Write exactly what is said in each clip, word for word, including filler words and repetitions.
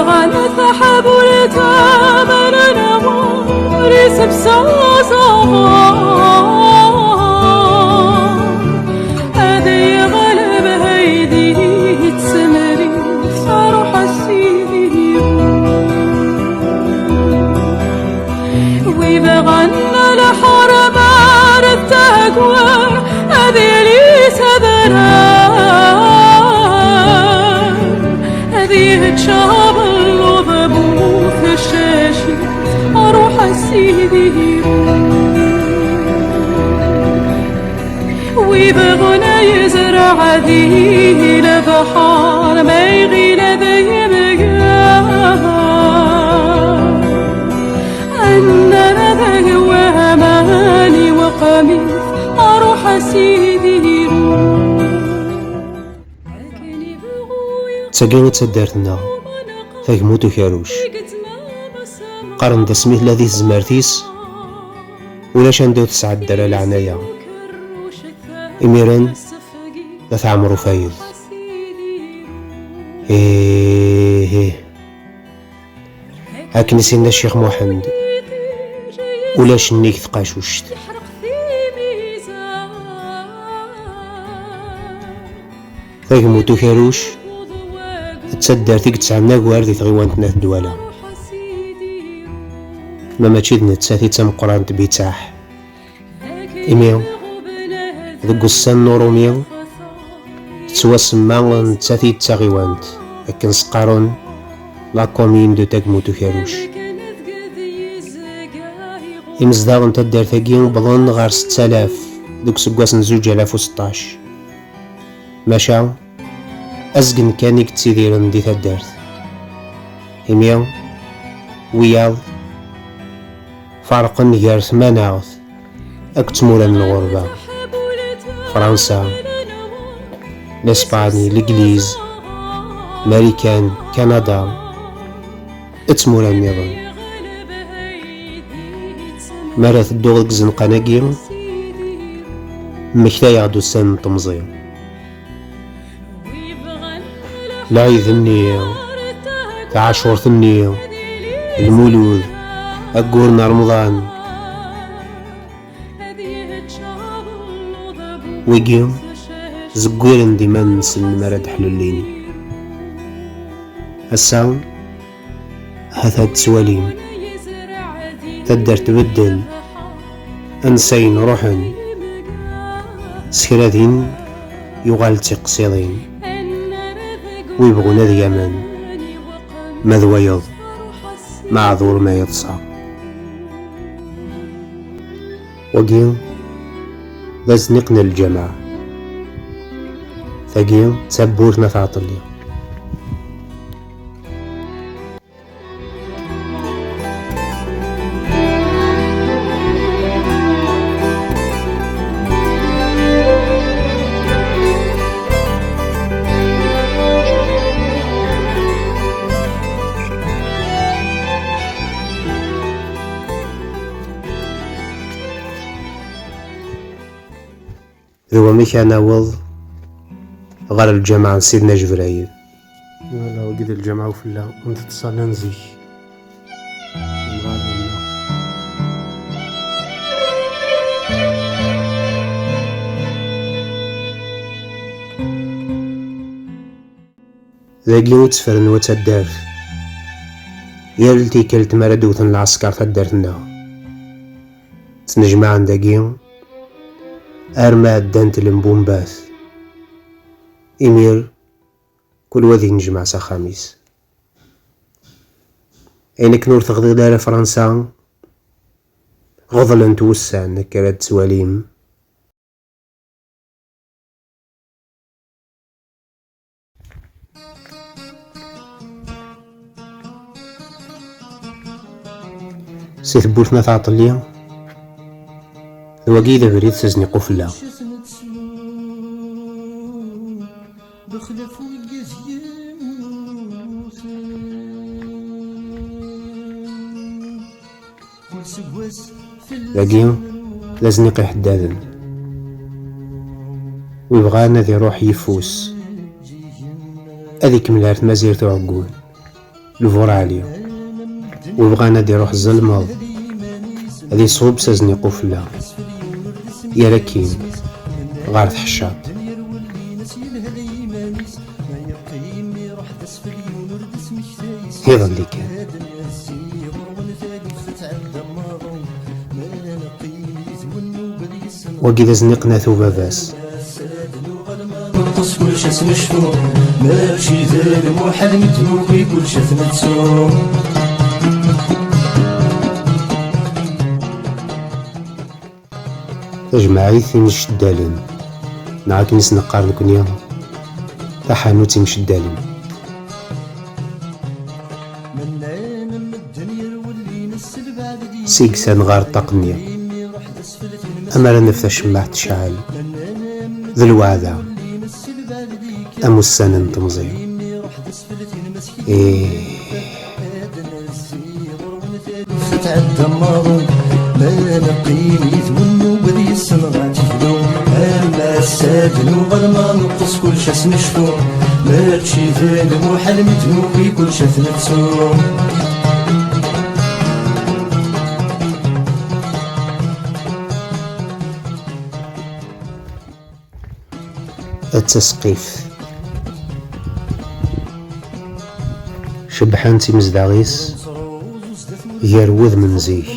Ɣana taḥabult aman n awal isebsaẓ aɣar. Ad yeɣleb haydi yettsemri, ruḥ a sidi. Wi bɣan lḥerma ar tagwar, ad yili s adrar, ad yečč abelluḍ bu tcacit, ruḥ a sidi. Wi bɣan a yezreɛ di lebḥer, ma iɣil ad yemger. Annar ad waman i weqmit, ruḥ a sidi. D tagi i d taddart-nneɣ, Tagmut Ukaruc. Qqaren-d asmi tella di tezmert-is, ulac anda ur tesɛedda ara leɛnaya. Imiren, d At Ɛmer Ufayed. Ih, ih. Akken i s-yenna Ccix Muḥend, ulac nnig tqacuct. Tagmut Ukaruc d taddart i yesɛan agar di tɣiwant n At Dwala. Ma mačči d nettat i d tameqqrant Bitaḥ. Imi, deg ussan n urumi, tettwasemma nettat i d taɣiwant, akken s-qqaren, la commune de Tagmut Ukaruc. Imezdaɣ n taddart-agi wwḍen ɣer setta alaf deg useggas n zuǧ alaf u seṭṭac. Maca, azgen kan i yettidiren di taddart. Imi, wiyaḍ, ferqen gar tmanaɣt akked tmura n lɣerba, Fransa, Lespagne, Legliz, Marikan, Kanada, d tmura nniḍen. Mi ara tedduɣ deg izenqan-agi, mmektayeɣ-d ussan n temẓi. Lɛid-nni, taɛacurt-nni, lmulud, aggur n Remḍan. Wigi zegwiren-d iman-nsen mi ara d-ḥlellin. Ass-a, ahat ad tettwalim. Taddart tbeddel. Ansayen ruḥen. S kra din yuɣal d tiqsiḍin. Wi bɣun ad yamen, ma d wayeḍ, maɛdur ma yeḍsa. Wagi d azniq n lǧameɛ. Tagi d tawwurt n At Ɛeṭṭelli. D wamek ara naweḍ ɣer lǧameɛ n Sidna Jebrayil. Wala, wagi d lǧameɛ ufella, anda ttṣallan zik. Dagi i ttefren wa taddart. Yal tikkelt mi ara d-wten lɛesker taddart-nneɣ, ttnejmaɛen dagi arma ɛeddant lembumbat. Imir, kul wa ad yennejmaɛ s axxam-is. Ayen akken ur teɣḍil ara Fransa, ɣeḍlent wussan, akka ara d-twalim. Si tewwurt n At Ɛeṭṭelli, d wagi i d abrid s azniq ufella. Dagi d azniq iḥeddaden. Wi bɣan ad iruḥ yeffus, ad ikemmel ar tmazirt uɛeggun. Lbur Ɛli, wi bɣan ad iruḥ zelmeḍ, ad iṣub s azniq ufella, yerra akkin ɣer teḥcaḍt. Iḍelli kan. Wagi d azniq n At Ubabas. Neṭṭes kullec ad s-necfu, mačči d lmuḥal mi d-nuki kullec ad t-nettu. Tajmaɛit imceddalen, neɣ akken i s-neqqar nekni, taḥanut imceddalen. Seg-sen ɣer ṭṭaq-nni, amar ad naf tacemmaɛt tecɛel, d lweɛda am ussan n temẓi. Ih. Tetɛedda maḍi, ma neqqim yid-wen nugad yes-sen ɣer tiklu. Am ass-a d-nuɣal ma neṭṭes kullec ad s-necfu. Mačči d lmuḥal mi d-nuki kullec ad t-nettu. D tasqift. Cebbḥent imezdaɣ-is gar wudem n zik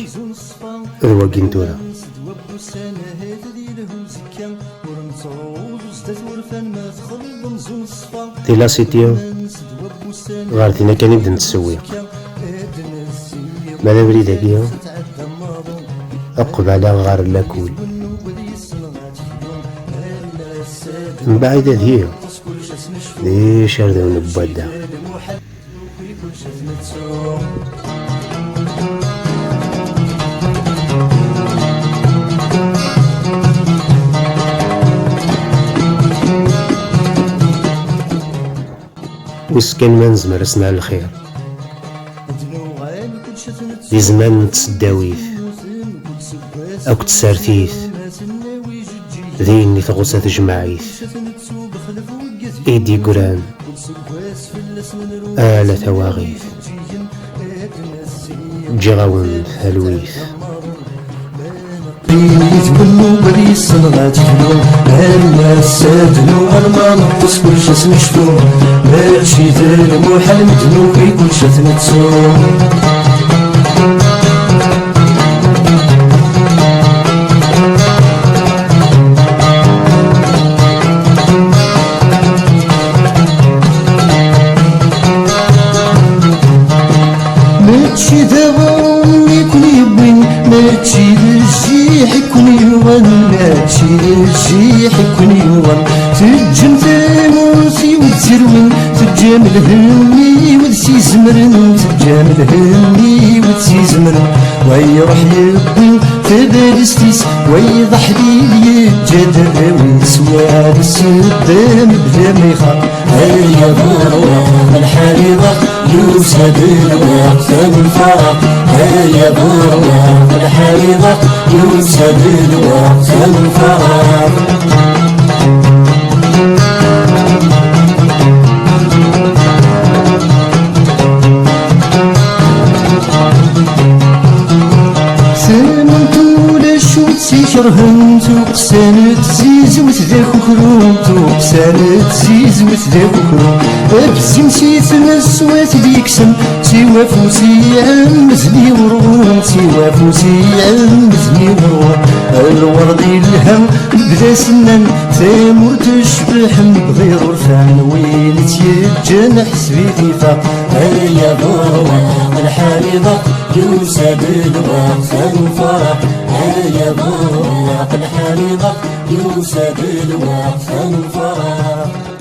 d wagi n tura. Di la cité, ɣer din kan i d-nettsewwiq. Ma d abrid-agi, qbala ɣer lakul. Mbeɛd ad yiɣ d icerdawen n wadda. Wissen kan ma nezmer ad s-nɛel lxir. Di zzman n tseddawit akked tsertit, din i tɣusa tejmaɛit i d-yeggran ala tawaɣit. Ǧǧiɣ-awen talwit. Yid-wen nugad yes-sen ɣer tiklu, am ass-a d-nuɣal ma neṭṭes kullec ad s-necfu, mačči d lmuḥal mi d-nuki kullec ad t-nettu. Mačči d aɣrum i ken-yewwin, mačči d lǧiḥ i ken-yuɣen, mačči d lǧiḥ i ken-yuɣen. Teǧǧem tamurt i wid zerwen, teǧǧam lhemm i wid s-izemren, teǧǧam lhemm i wid s-izemren. Wa iruḥ yewwi tabalizt-is, wa iḍaḥ di yeǧǧa-d arraw-is, wa d sseddam bla ma ixaq. Ay aḍurwa, lḥal iḍaq, yusa-d lweqt n lfaraq. Ay aḍurwa, lḥal iḍaq, yusa-d lweqt n lfaraq. Tament ulac ur tt-ikerhen, tuqsa n tzizwit d akukru, tuqsa n tzizwit d akukru. Abzim si tmes wa t-id-yekksen, siwa afus iɛemmed liwerɣu, siwa afus iɛemmed liwerɣu. Lwerḍ ilha, lebda s-nnan, tamurt tecbeḥ, mebɣir urfan, win i tt-yeǧǧan ḥseb-it ifaq. Ay aḍurwa, lḥal iḍaq, yusa-d lweqt n lfaraq. Ay aḍurwa, lḥal iḍaq, yusa-d lweqt n lfaraq.